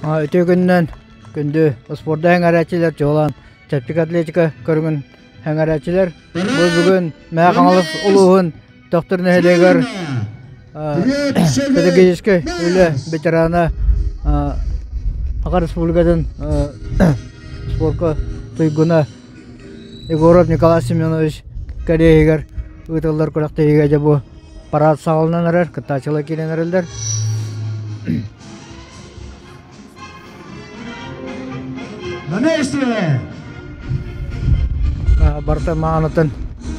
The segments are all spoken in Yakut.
Үтүө күнүнэн күндү спорда эҥэрээччилэр чуолаан чэпчэки атлетика көрүҥүн эҥэрээччилэр. Бу бүгүн Мэҥэ Хаҥалас улууһун Төхтүр нэһилиэгэр педагогическай үлэ ветерана Саха Республикатын спорка туйгуна Егоров Николай Семенович кэриэһигэр ыытыллар күрэхтэһиигэ дьэ бу парад саҕаланан эрэр, кыттааччылар киирэн эрэллэр. На месте! Барыта маанытын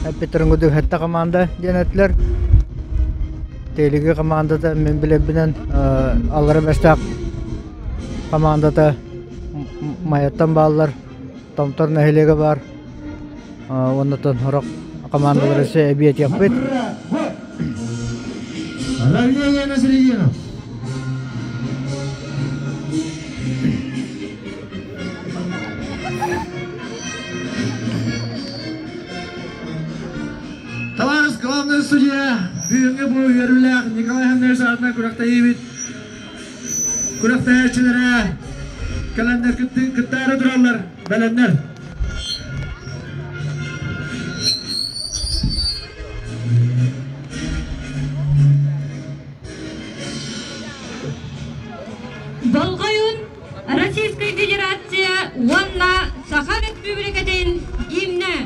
эппиттэрин курдук сэттэ команда диэн этилэр. Тиэлиги командата мин билэрбинэн аллара бэстээх командата Майаттан бааллар, Томтор нэһилиэгэ баар. Уоннатан сорох командалары өссө эбиэтиэхпит. Равнение на середину. Товарищ главный судья, бүгүҥҥү бу үөрүүлээх Николай Андреевич аатынан күрэхтэһиибит күрэхтэһээччилэрэ кэлэннэр кыттаары тураллар, бэлэмнэр. Болҕойун Российскай Федерация уонна Саха Өрөспүүбүлүкэтин гимнэ!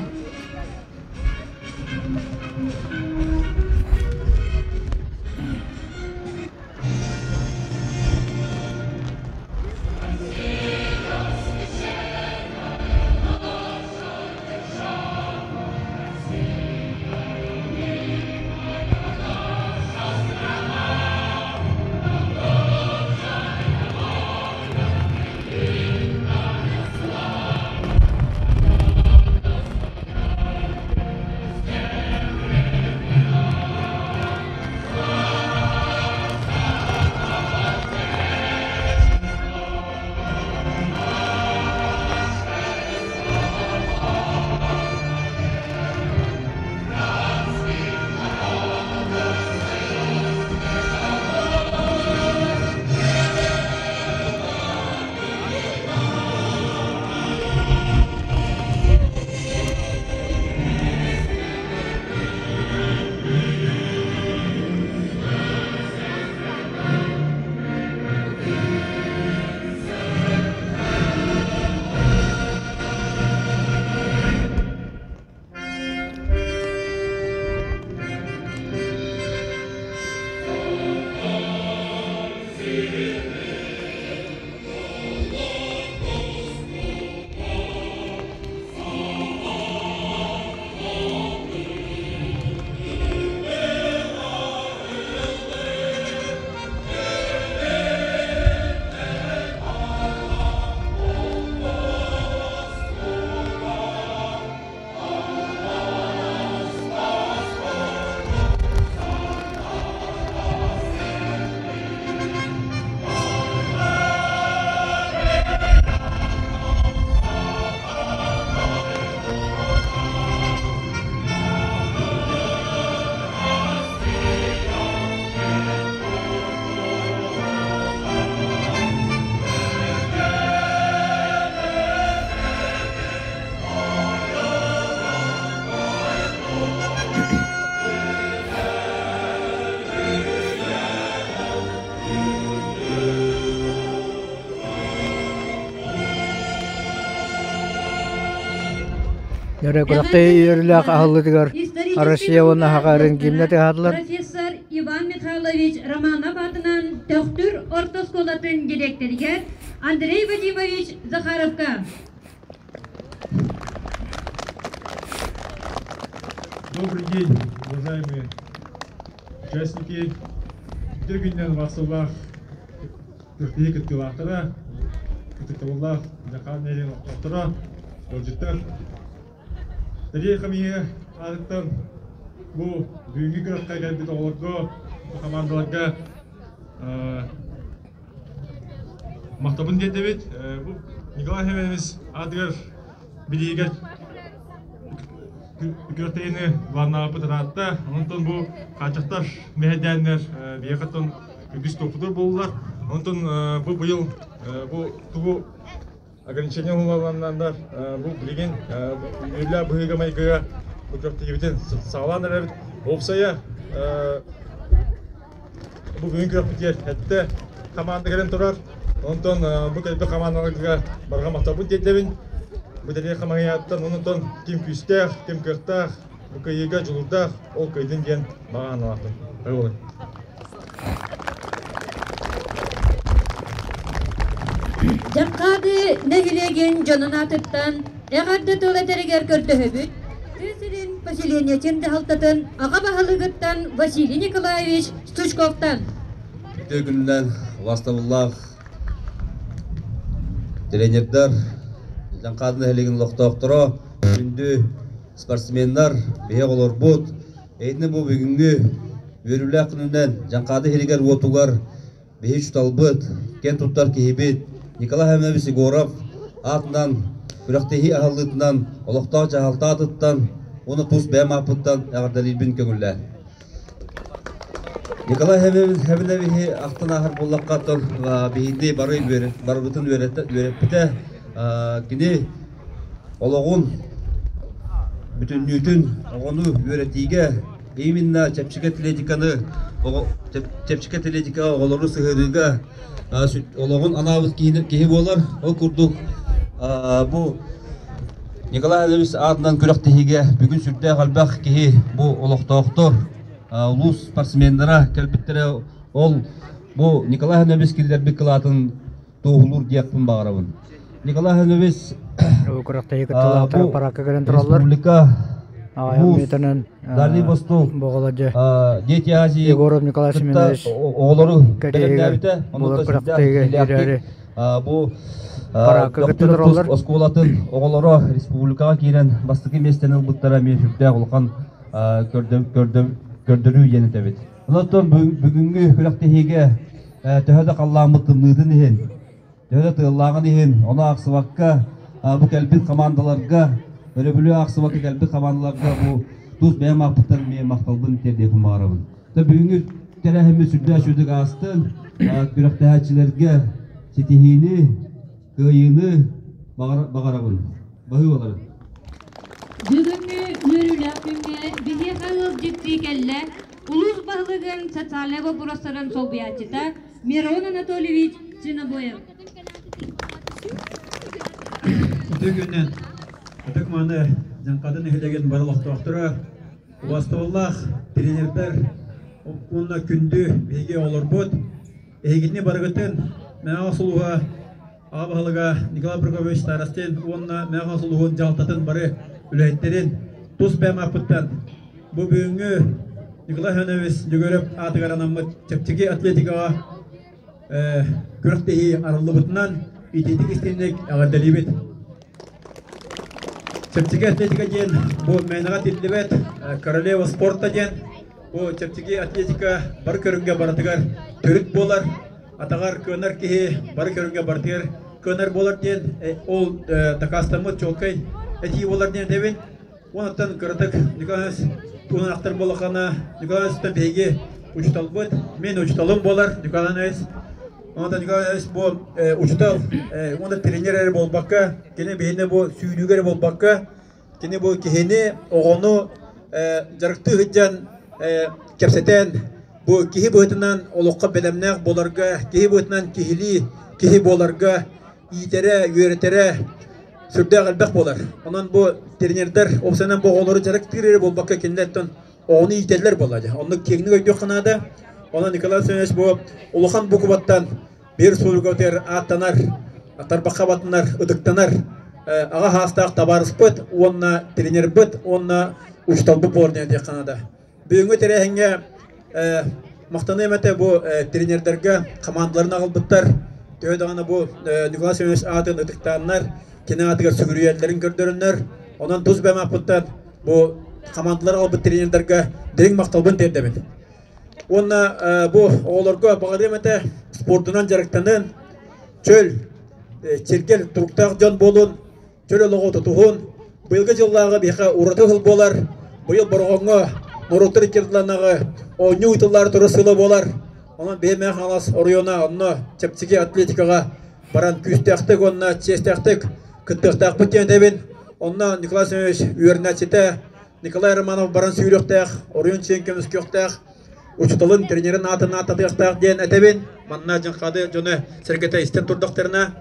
Дьэ, күрэхтэһии үөрүүлээх аһыллыытыгар Россия уонна Саха гимнэ тыаһаатылар. Профессор Иван Михайлович Романов аатынан Төхтүр орто оскуолатын дириэктэригэр Андрей Вадимович Захаровка. Добрый день, уважаемые участники. Үтүө күнүнэн вахсыллаах күрэхтэһии кыттыылаахтара, ытыктабыллаах Дьахаан нэһилиэгин олохтоохторо, ыалдьыттар. Тэрийэр хамыыһыйа аатыттан бу бүгүҥҥү күрэххэ кэлбит оҕолорго, бу хамаандаларга махтабын тиэрдэбит. Бу Николай Семенович аатыгар билиигэр күрэхтэһиини былааннаабыппыт ыраатта. Онтон бу хааччахтар мэһэйдээннэр биһиэхэ үгүс туохпутугар буоллулар. Онтон бу быйыл Бу тугу ограничение ылылланнар бу билигин үөлэ быһыыга-майгыга бу күрэхтэһиибитин саҕалаан эрэбит. Уопсайа бу бүгүн күрэхпитигэр сэттэ хамаанда кэлэн турар. Онтон бу кэлбит хамаандаларга барҕа махталбын тиэрдэбин. Бу тэрийэр хамаҥыйааттан онтон ким күүстээх, ким кыахтаах, бу кыайыыга дьулуурдаах, ол кыайдын диэн баҕа санаалаахпын. Ой Дьаҥхаады нэһилиэгин дьонун аатыттан эҕэрдэ тыл этэригэр көрдөһөбүт. Тыа сирин поселениетин дьаһалтатын аҕа баһылыгыттан Василий Николаевич Стручковтан. Үтүө күнүнэн убаастабыллаах тренердэр, Дьаҥхаады нэһилиэгин олохтоохторо, күндү спортсменнар, биһиги оҕолорбут, Эйитинэ бу бүгүҥҥү үөрүүлээх күнүнэн Дьаҥхаады иһигэр-уотугар биһи учууталбыт, киэн туттар киһибит Николай Семенович Егоров аатынан күрэхтэһии аһыллыытынан олохтоох дьаһалта аатыттан уонна тус бэйэм ааппыттан эҕэрдэлиирбин көҥүллээн. Николай Семеновиһи ахтан ааһар буоллахха, биһиги бары барыбытын үөрэппитэ. Кини олоҕун бүтүннүүтүн оҕону үөрэтиигэ именно чэпчэки атлетиканы чэпчэки атлетикаҕа оҕолору сыһыарыыга олоҕун анаабыт киһи буолар. Ол курдук бу Николай Андреевич аатынан күрэхтэһиигэ бүгүн сүрдээх элбэх киһи бу олохтоохтор, улуус спортсменнара кэлбиттэрэ. Ол бу Николай Андреевич киллэрбит кылаатын туоһулуур диэхпин баҕарабын. Николай Андреевич Күрэхтэһии кыттыылаахтара параакка кэлэн тураллар. Республика Дальний Восток Дети Азии Егоров Николай Семенович оҕолору бэлэмнээбитэ. Буолар күрэхтэһиигэ Бу параакка кытта тураллар. Оскуолатын оҕолоро республикаҕа киирэн бастакы миэстэни ылбыттара эмиэ сүрдээх улахан көрдөрүү диэн этэбит. Онон бүгүҥҥү күрэхтэһиигэ төһө да халлааммыт тымныытын иһин, төһө да тыаллааҕын иһин, ону аахсыбакка бу кэлбит хамаандаларга, өрөбүлү аахсыбакка кэлбит хамаандаларга бу тус бэйэм ааппыттан эмиэ махталбын тиэрдиэхпин баҕарабын. Бүгүҥҥү тэрээһиммит сүрдээх үчүгэйдик аастын, күрэхтэһээччилэргэ ситиһиини, кыайыыны баҕарабын. Баһыыбаларын. Бүгүҥҥү үөрүүлээх күҥҥэ биһиэхэ ыалдьыттыы кэллэ улуус баһылыгын социальнай боппуруостарын солбуйааччыта Мирон Анатольевич Свинобоев. Үтүө күнүнэн ытык-мааны Дьаҥхатын нэһилиэгин бары олохтоохторо, убастабыллаах тренердэр уонна күндү биһиги оҕолорбут, эһигини барыгытын Мэҥэ сулуһа Аҕа баһылыга Николай Прокопьевич Старостин уонна Мэҥэ сулуһун дьаһалтатын бары үлэһиттэрин тус бэйэм ааппыттан бу бүгүҥҥү Николай Иванович Дьөгүөрөп аатыгар анаммыт чэпчэки атлетикаҕа күрэхтэһии арыллыбытынан итиитик истиҥник эҕэрдэлиибит. Чэпчэки атлетика диэн бу мээнэҕэ тиллибэт королева спорта диэн бу чэпчэки атлетика бары көрүҥҥэ барытыгар төрүт буолар, атаҕар кыанар киһи бары көрүҥҥэ барытыгар кыанар буолар диэн ол дакаастаммыт чуолкай этии буолар диэн этэбин. Онтон кыратык Николай туһунан ахтар буоллаххына, Николай биһиги учууталбыт, мин учууталым буолар Николай Иванович. Онтон Николай Иванович бу учуутал уонна тренер эрэ буолбакка, кини биһини бу сүүрүүгэ эрэ буолбакка, кини бу киһини, оҕону дьарыктыы сылдьан кэпсэтэн, бу киһи быһыытынан олоххо бэлэмнээх буоларга, киһи быһыытынан киһилии киһи буоларга иитэрэ, үөрэтэрэ сүрдээх элбэх буолар. Онон бу тренердэр уопсайынан бу оҕолору дьарыктыыр эрэ буолбакка кинилэртэн оҕону иитэллэр буолла дьэ. Оннук киэҥник өйдүөххэ наада. Онон Николай Семенович бу улахан букубаттан биир суругутугар ааттанар, тарбахха батынар, ытыктанар аҕа хаастаах табаарыспыт уонна тренербит уонна учууталбыт буолар диэн этиэххэ наада. Бүгүҥҥү тэрээһиҥҥэ махтаныам этэ бу тренердэргэ хамаандаларын аҕалбыттар. Төһө даҕаны бу Николай Семенович аатын ытыктааннар, кини аатыгар сүгүрүйэллэрин көрдөрөннөр, онон тус бэйэм ааппыттан бу хамаандалар аҕалбыт тренердэргэ дириҥ махталбын тиэрдэбин. Уонна бу оҕолорго баҕарыам этэ спордунан дьарыктанын, чөл, чиргэл туруктаах дьон буолун, чөл олоҕу тутуһун. Быйылгы дьыллааҕы биһиэхэ ураты сыл буолар. Быйыл Бороҕоҥҥо норуоттар икки ардыларынааҕы оонньуу ыытыллаары турар сыла буолар. Онон биһи Мэҥэ Хаҥалас оройуона онно чэпчэки атлетикаҕа Баран күүстээхтик уонна чиэстээхтик кыттыахтаахпыт диэн этэбин. Онно Николай Семенович үөрэнээччитэ Николай Романов баран сүүрүөхтээх, оройуон чиэн көмүскүөхтээх, учууталын, тренерин аатын ааттатыахтаах диэн этэбин. Манна Дьаҥхаады дьоно сэргэтэ истэн турдахтарына,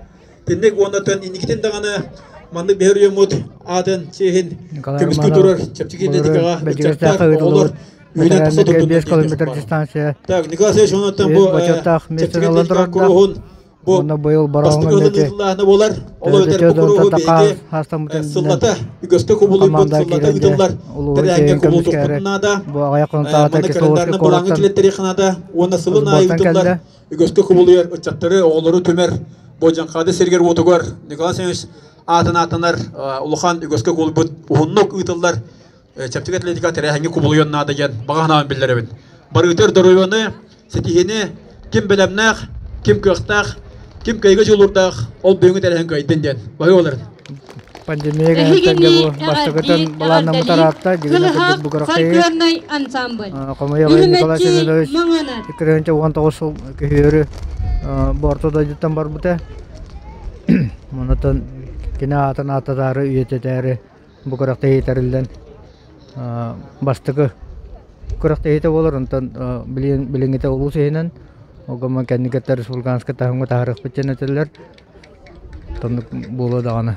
тинник уонна төн инникитин даҕаны маннык биһир уйуммут аатын, чиэһин көмүскүү турар чэпчэки атлетикаҕа ыччаттар, оҕолор үүнэн тахса турдуннар километр дистанция. Так, Николай Васильевич, онуттан бу чэпчэки атлетика куруһун бу Онно быйыл бастакы Бороҕоҥҥо ылыныылааһына буолар. Ол эбэтэр бу куруһу биһиги сыллата үгэскэ кубулуйбут сыллата ыытыллар тэрээһиҥҥэ кубулутуохпутун наада. Бу аҕыйах хонтаата Манна календарны былааҥҥа киллэртэриэххэ наада уонна сылын аайы ыытыллар үгэскэ кубулуйар ыччаттары, оҕолору түмэр бу Дьаҥхаады сиригэр-уотугар Николай Семенович аатын ааттанар улахан үгэскэ кубулуйбут уһуннук ыытыллар чэпчэки атлетика тэрээһиҥҥэ кубулуйуон наада диэн баҕа санаабын биллэрэбин. Барыытыр доруобуйаны, ситиһиини ким бэлэмнээх, ким кыахтаах, ким кыайга дьулуурдаах, ол бүгүҥҥү тэрээһин кыайдын диэн. Баһыы буоларын. Пандемия кэнниттэн бу бастакытын былааннаммыт араатта дьигинэ кырдьык бу фольклорнай ансамбль. Хомойуох Николай Семенович 2019 сыл күһүөрү бу орто дойдуттан барбыта. Онтон кини аатын ааттатаары, үйэтитээри бу күрэхтэһии тэриллэн бастакы күрэхтэһиитэ буолар, онтон билигин билиҥҥитэ улуус иһинэн ол кэнникэттэр республиканскай таһымҥа таһаарыахпыт диэн этэллэр, оннук буолуо даҕаны.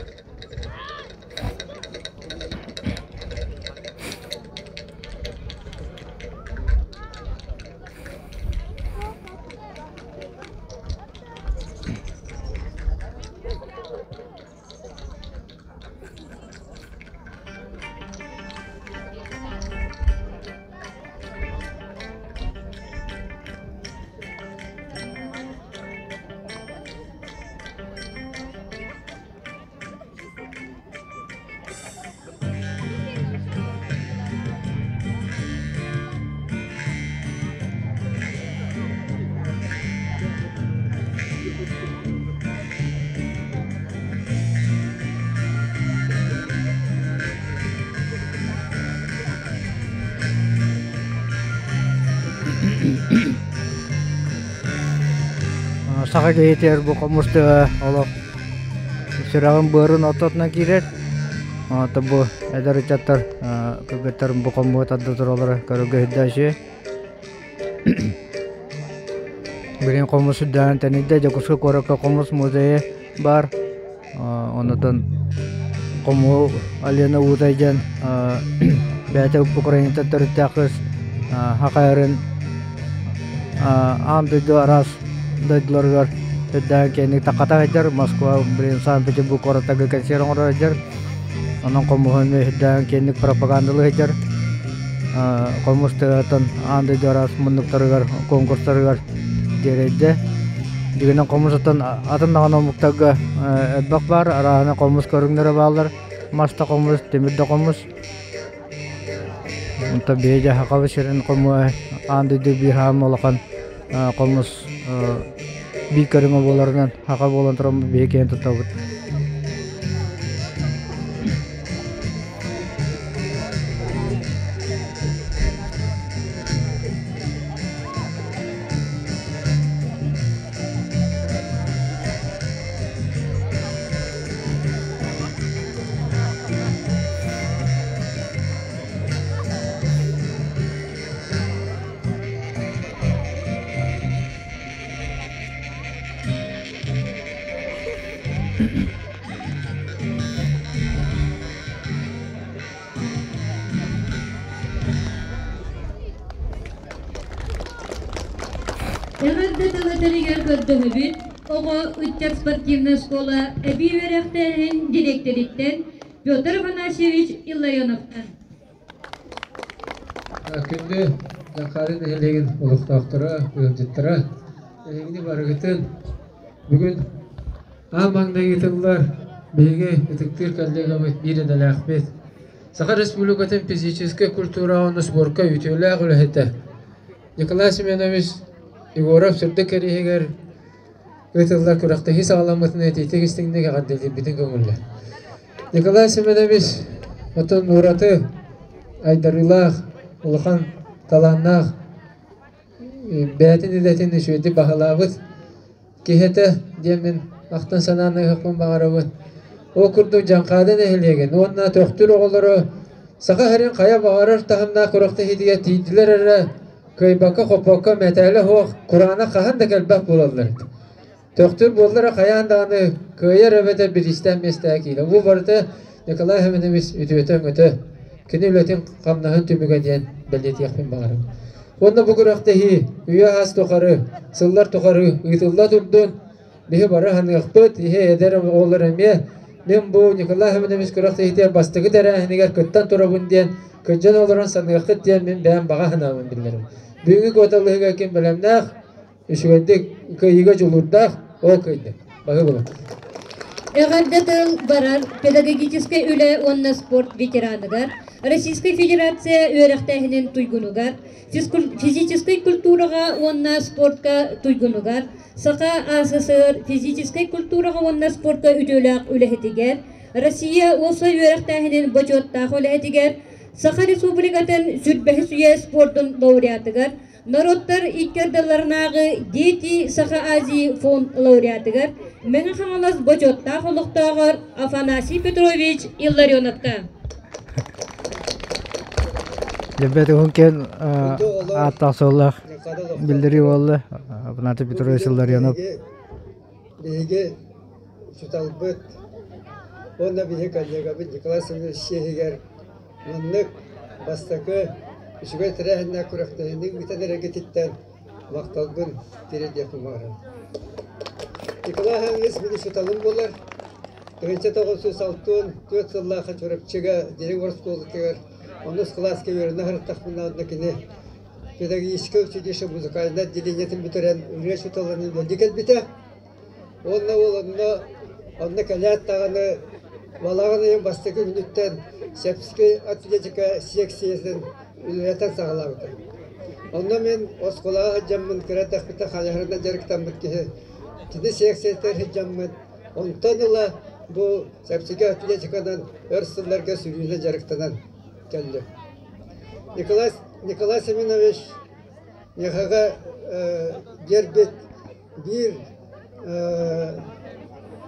Саха киһитигэр бу хомус тыаһа олох сүрэҕин быарын ортотунан киирэр. Оттон бу эдэр ыччаттар кыргыттар бу хомуһу тарда тураллара көрөргө үһү. Билигин хомус үрдээн тэнийдэ, Дьокуускай куоракка хомус музейа баар. Онутун хомуһу Алена Уутай диэн бэйэтэ Украинаттан төрүттээх кыыс хахайарын аан дойду араас дойдуларыгар үрдээн киэҥник таххата сылдьар. Москва, блин, Санкт-Петербург куораттарга кэнсиэр оҥоро сылдьар. Онон хомуһу эмиэ үрдээн киэҥник пропагандалыы сылдьар. Хомус тыатан аан дойду араас муннуктарыгар, конкурстарыгар дьиэрэйдэ. Дьигинэн хомус атын атын даҕаны омуктарга элбэх баар, арааһына хомус көрүҥнэрэ бааллар. Мас да хомус, тимир да хомус. Онтон биһиги Сахабыт сирин хомуһа аан дойду биир хаама улахан хомус биир көрүҥэ буоларынан саха буолан туран биһиги киэн туттабыт. Эҕэрдэ тыл этэригэр көрдөһөбүт оҕо ыччат спортивнай оскуола эбии үөрэхтээһин дириэктэриттэн Петр Афанасьевич Илларионовтан. Күндү Дьаҥхаары нэһилиэгин олохтоохторо, ыалдьыттара, эһигини барыгытын бүгүн аан маҥнай ыытыллар биһиги ытыктыыр коллегабыт биир идэлээхпит Саха Республикатын физическэй культура уонна спорка үтүөлээх үлэһитэ Николай Семенович Егоров сырдык кэриэһигэр ыытыллар күрэхтэһии саҕаламмытын этиитик истиҥник эҕэрдэлиирбитин көҥүллэр. Николай Семенович оттон ураты айдарыылаах, улахан талааннаах, бэйэтин идэтин үчүгэйдик баһылаабыт киһи этэ диэн мин ахтан санаан ыһыахпын баҕарабын. Ол курдук Дьаҥхаады нэһилиэгин уонна Төхтүр оҕолоро Саха сирин хайа баҕарар таһымнаах күрэхтэһиитигэр тиийдилэр эрэ, кыайбакка-хоппокко мэтээлэ суох кураанах хаһан да кэлбэт буолаллар эбит. Төхтүр буоллар хайаан даҕаны кыайар эбэтэр бириистээх миэстэҕэ киирэр. Бу барыта Николай Семенович үтүөтэ-өҥөтө, кини үлэтин хамнаһын түмүгэ диэн бэлиэтиэхпин баҕарабын. Уонна бу күрэхтэһии үйэ-аас тухары, сыллар тухары ыытылла турдун. Биһи бары аһыныахпыт, иһи эдэр оҕолор эмиэ. Мин бу Николай Семенович күрэхтэһиитигэр бастакы тэрээһинигэр кыттан турабын диэн кырдьан олорон саныаххыт диэн мин бэйэм баҕа санаабын биллэрим. Бүгүҥҥү куоталаһыыга ким бэлэмнээх, үчүгэйдик кыайыыга дьулуурдаах, ол кыайда. Баһыыбалар. Эҕэрдэ тыл барар педагогическай үлэ уонна спорт ветераныгар, Российскай Федерация үөрэхтээһинин туйгунугар, физическэй культураҕа уонна спортка туйгунугар, Саха АССР физическэй культураҕа уонна спортка үтүөлээх үлэһитигэр, Россия уопсай үөрэхтээһинин бочуоттаах үлэһитигэр, Саха Республикатын сүрбэһис үйэ спордун лауреатыгар, Норуоттар икки ардыларынааҕы Дети Саха Азии фонд лауреатыгар Мэҥэ Хаҥалас бочуоттаах олохтооҕор Афанасий Петрович Илларионовка. Дьэббэт уһун киэн ааттаах-суоллаах биллэрии буолла. Афанасий Петрович Илларионов. Биһиги учууталбыт уонна биһиги коллегабыт Николай Семенович чиэһигэр Маннык бастакы үчүгэй тэрээһиннээх күрэхтэһиини ыытан эрэргититтэн махталбын тириэрдиэхпин баҕарабын. Николай Иванович мин учууталым буолар. 1964 сыллаахха Чурапчыга Дириҥ оскуолатыгар онус кылааска үөрэнэ сырыттахпына онно кини педагогическай училище музыкальнай отделениетын бүтэрэн ырыа учууталынан үлэлии кэлбитэ. Уонна ол онно онно кэлээт даҕаны балаҕан ыйын бастакы күнүттэн Сэпскэй атлетика сиэксийэтин үлэлэтэн саҕалаабыта. Онно мин оскуолаҕа сылдьаммын кыра эрдэхпиттэн хайыһарынан дьарыктаммыт киһи кини сиэксийэтигэр сылдьаммын онтон ыла бу Сэпсикэй атлетиканан өр сылларга сүүрүүнэн дьарыктанан кэллим. Николай Николай Семенович миэхэҕэ биэрбит биир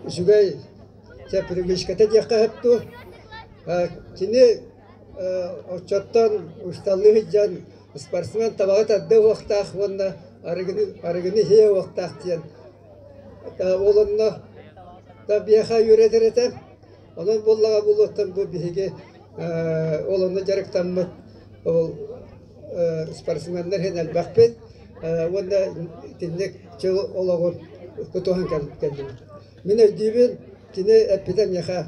үчүгэй чэ привычката диэххэ сөп дуу кини оччоттон усталыы сылдьан спортсмен табаҕы тардыа уохтаах уонна арыгыны арыгыны иһиэ уохтаах диэн ол онно да биэхэ үөрэтэр этэ онон буоллаҕа буолуоттан бу биһиги ол онно дьарыктаммыт ол спортсменнар иһин элбэхпит уонна итинник чөл олоҕу тутуһан кэллибит. Мин өйдүүбүн, кини эппитэ миэхэ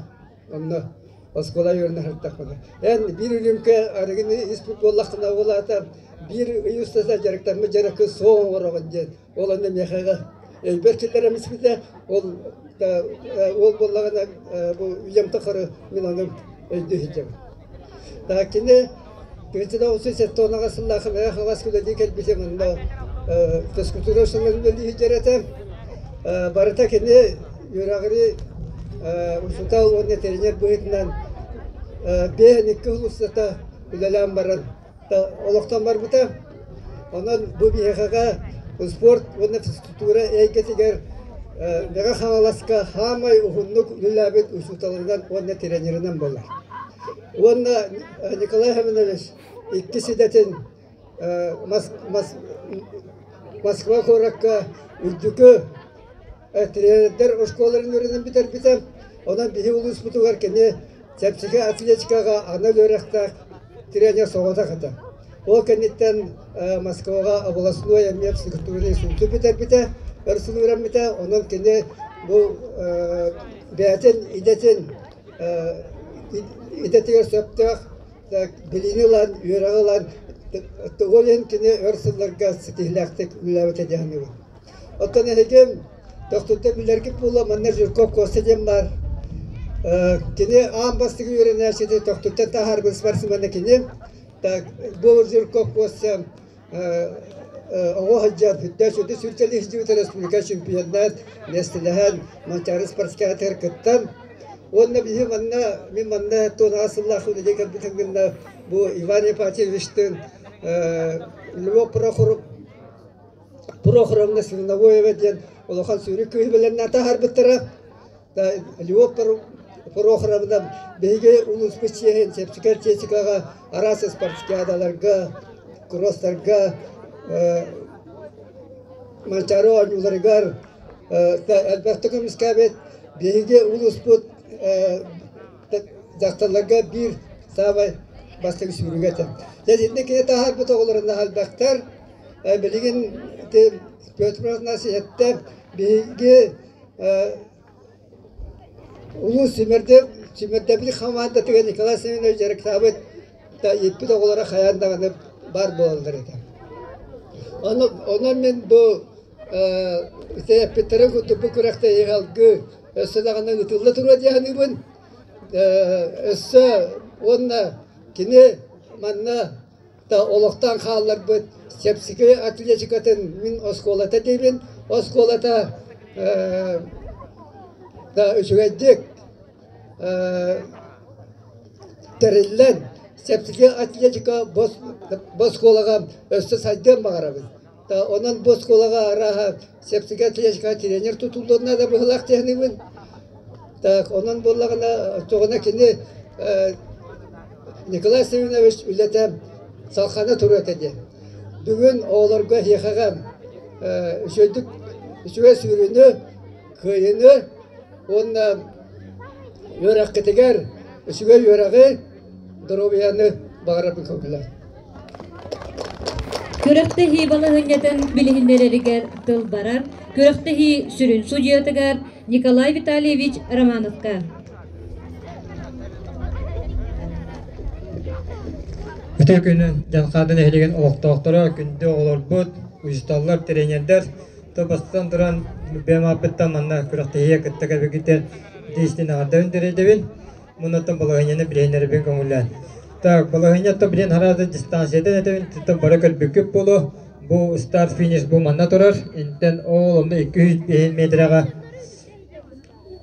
онно оскуола үөрэнэ сырыттахпына. Эн биир үрүүмкэ арыгыны испит буоллаххына, ол аата биир ый устата дьарыктаммыт дьарыккын суох оҥороҕун диэн. Ол онно миэхэҕэ өйбөр киллэрэн испитэ. Ол ол буоллаҕына бу үйэм тухары мин ону өйдүү сылдьабын. Кини 1970 сыллаах Мэҥэ Хаҥалас үлэлии кэлбитим онно физкультура сылын үлэлии сылдьар этэ. Барыта кини үөрэҕири учуутал уонна тренер быһыытынан 52 сыл устата үлэлээн баран олохтон барбыта. Онон бу биһиэхэҕэ спорт уонна физкультура эйгэтигэр Мэҥэ Хаҥаласка хаамай уһуннук үлэлээбит учууталынан уонна тренеринэн буолар. Уонна Николай Семенович иккис идэтин Москва куоракка үрдүкү тренердэр оскуолаларын үөрэнэн бүтэрбитэ. Онон биһи улууспутугар кини чэпчэки атлетикаҕа анал үөрэхтээх тренер соҕотох этэ. Ол кэнниттэн Москваҕа областной эмиэ физкультурный институту бүтэрбитэ, өр сыл үөрэммитэ. Онон кини бу бэйэтин идэтин идэтигэр сөптөөх билиини ылан, үөрэҕи ылан, ол иһин кини өр сылларга ситиһиилээхтик үлэлээбитэ дии саныыбын. Оттон эһиги тохтуттан билэргит буолуо, манна Жирков Костя диэн баар. Кини аан бастакы үөрэнээччити Төхтүртэн таһаарбыт спортсмена кини. Так, бу Жирков Костя оҕо сылдьан сүрдээх сүрдэ сүрдэлии сылдьыбыт республика чемпионнаан миэстэлэһэн Манчаары спортскаатыгар кыттан уонна биһи манна мин манна туонаҕа сыллаах үлэлии кэлбитим гынна бу Иван Ипатьевичтыын Львов Прохоров Прохоровна Свиновоева диэн улахан сүүрүк кыыһы бэлэмнээн таһаарбыттара. Львов Прохоровна биһиги улууспут чиэһин чэпчэки атлетикаҕа араас спартакиадаларга, кросстарга, Манчаары оонньууларыгар элбэхтик көмүскээбит. Биһиги улууспут дьахталларга биир саамай бастакы сүүрүгэ этэ. Дьэ итинник кини таһаарбыт оҕолорун элбэхтэр. Билигин Петр Афанасьевич биһиги Улуус сүүмэрдэбил хамаандатыгар Николай Семенович дьарыктаабыт ииппит оҕолоро хайаан даҕаны баар буолаллар этэ. Онон мин бу эппиттэрин курдук бу күрэхтэһии алгыы өссө даҕаны ыытылла туруо дии саныыбын. Өссө уонна кини манна олохтоон хаалларбыт чэпчэки атлетикатын мин оскуолата диибин. Оскуолата да үчүгэйдик тэриллэн чэпчэки атлетика бу оскуолаҕа өссө сайдыан баҕарабын. Онон бу оскуолаҕа арааһа чэпчэки атлетикаҕа тренер тутуллуон наада быһыылаах дии саныыбын. Так, онон буоллаҕына, оччоҕуна кини Николай Семенович үлэтэ салхана туруо этэ диэн. Бүгүн оҕолорго эһиэхэҕэ үчүгэйдик үчүгэй сүүрүүнү, кыайыыны уонна үөрэххитигэр үчүгэй үөрэҕи, доруобуйаны баҕарабын көҥүлэ. Күрэхтэһии балаһыанньатын билиһиннэрэригэр тыл барар. Күрэхтэһии сүрүн судьуйатыгар Николай Витальевич Романовка. Үтүө күнүн Дьанхаады нэһилиэгин олохтоохторо, күндү оҕолорбут, учууталлар, тренердэр то бастатан туран бэйэм ааппыттан манна күрэхтэһиигэ кытта кэлбиккитин итиистин эҕэрдэбин тириэрдэбин. Муннаттан балаһыанньаны билиһиннэрэрбин көҥүллээн. Так, балаһыанньаттан билэн хараата дистанциятын этэбин, тутан бары көрбүккүт буолуо. Бу старт-финиш бу манна турар. Интэн ол онно 205 метрэҕэ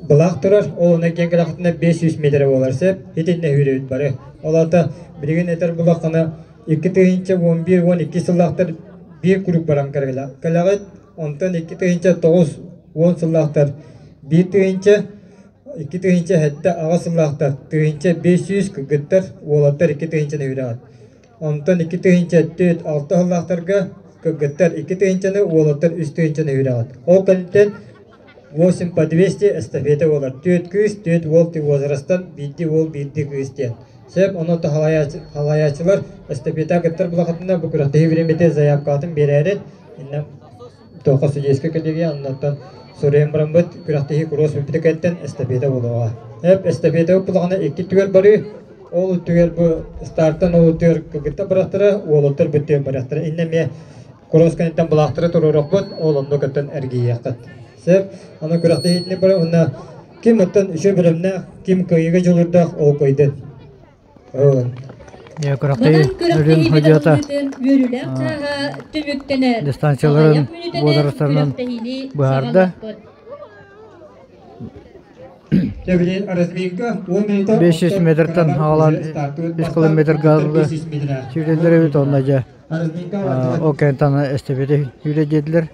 былаах турар. Ол онно киэн кэлэхтинэ 500 метрэ буолар сөп. Итиннэ үүрүбүт бары. Ол аата билигин этэр булаххына 2011-12 сыллаахтар биир куруук баран кэлэҕит. Онтон 2009-10 сыллаахтар 1000 2007 сыллаахтар 1500 кыргыттар, уолаттар 2000-ны үрэҕит. Онтон 2004-6 сыллаахтарга кыргыттар 2000-ны, уолаттар 3000-ны үрэҕит. Ол кэнниттэн 8 по 200 эстафета буолар. 4 кыыс, 4 уол возрастан, биирдии уол, биирдии кыыс диэн. Сөп, онон халайааччылар эстафета кыттар булахатына бу күрэхтэһии бириэмэтэ заявкатын биэрээрин, инна Туохха судейскай коллегия оннуттан суруйан бараммыт күрэхтэһии куруос бүппүтэ кэнниттэн эстафета буолуоҕа. Эп эстафета ыппылаҕына икки түгэр барыы, ол түгэр бу стартан ол түгэр кыргыттар барахтара, уолаттар бүттүөн барахтара. Иннэ эмиэ куруос кэнниттэн былаахтары туруорохпут, ол онно көттөн эргийиэххит. Сөп, аны күрэхтэһиитини бары уонна ким оттон үчүгэй бэлэмнээх, ким кыайыыга дьулуурдаах ол кыайдын. Күрэхтэһии Күрэхтэһии судьуйата үөрүүлээх чааһа түмүктэнэр. дистанцияларын Аҕыйах мүнүүтэнэн возрастарынан күрэхтэһиини быһаарда. саҕалыахпыт. Разминка 10 минута 500 метртэн хаалан 3 километрга сүүрэллэр эбит онно дьэ ол кэнтан эстафета сүүрэ диэтилэр.